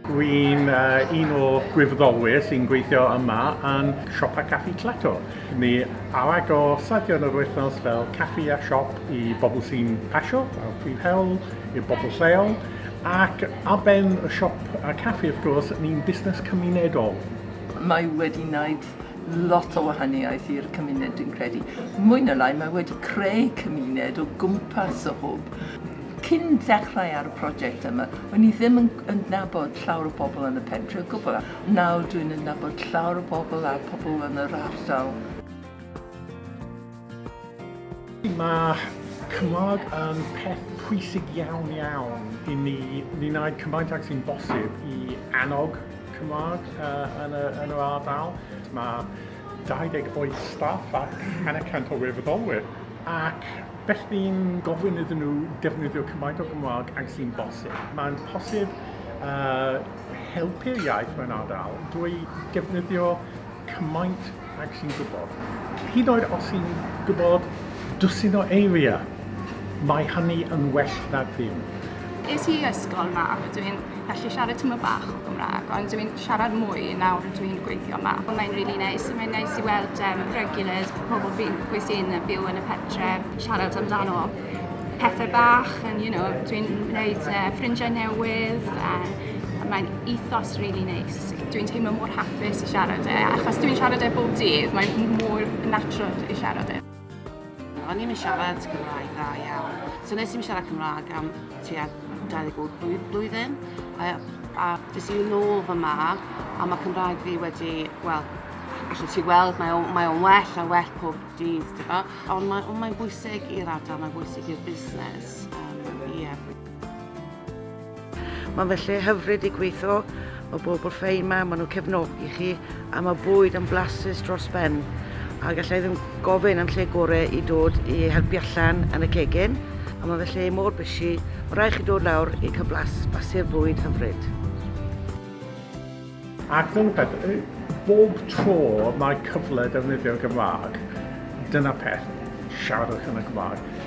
Dwi'n un o gwirfoddolwyr sy'n gweithio yma yn siop a caffi Cletwr. Ni ar agor Sadwrn yr wythnos fel caffi a siop i bobl sy'n pasio ar prif hewl, i'r bobl lleol, ac ar ben y siop a caffi wrth gwrs, ni'n busnes cymunedol. Mae wedi wneud lot o wahaniaeth i'r cymuned dwi'n credu. Mwy na lai mae wedi creu cymuned o gwmpas y hwb. Cyn dechrau ar y prosiect yma, o'n i ddim yn adnabod llawer o bobl yn y pentre o gwbl. Nawr dwi'n adnabod llawer o bobl a pobl yn yr ardal. Mae Cymraeg yn peth pwysig iawn iawn i ni. Ni'n gwneud cymaint ag sy'n bosib i annog Cymraeg yn, y, yn yr ardal. Mae 28 staff ac hanner cant o wirfoddolwyr ac beth ni'n gofyn iddyn nhw defnyddio cymaint o Gymraeg ag sy'n bosib. Mae'n posib helpu'r iaith mewn ardal drwy defnyddio cymaint ag sy'n gwybod. Hyd yn oed os sy'n gwybod dwsin o eiriau, mae hynny yn well na ddim. Es i ysgol 'ma, dwi'n gallu siarad tymed bach o Gymraeg, ond dwi'n siarad mwy nawr dwi'n gweithio 'ma. Mae'n really neis, mae'n neis i weld regulars, pobl fi'n pwy sy'n byw yn y pentref, siarad amdano pethau bach, and dwi'n gwneud ffrindiau newydd, a mae'n ethos really neis. Dwi'n teimlo mor hapus i siarad e, achos dwi'n siarad e bob dydd, mae'n mor natural i siarad e. O'n i'n siarad Cymraeg dda iawn. So nes i'n siarad Cymraeg am tua 28 blwyddyn. A des i nôl fyma, a mae Cymraeg fi wedi, wel, allan ti weld, mae o'n mae o well a well pob dydd, ti'n Ond mae'n mae bwysig i'r ardal, mae'n bwysig i'r busnes. Yeah. Mae'n felly hyfryd i gweithio, mae bobl ffein ma, maen nhw'n cefnogi chi, a mae bwyd yn blasus dros ben. A gallai ddim gofyn am lle gorau i dod i helpu allan yn y cegin. A mae felly mor busy, mae rhaid chi dod lawr i cael blas, blasu'r bwyd hyfryd. Ac dyna peth, bob tro mae cyfle defnyddio'r Gymraeg, dyna peth, siaradwch yn y Gymraeg.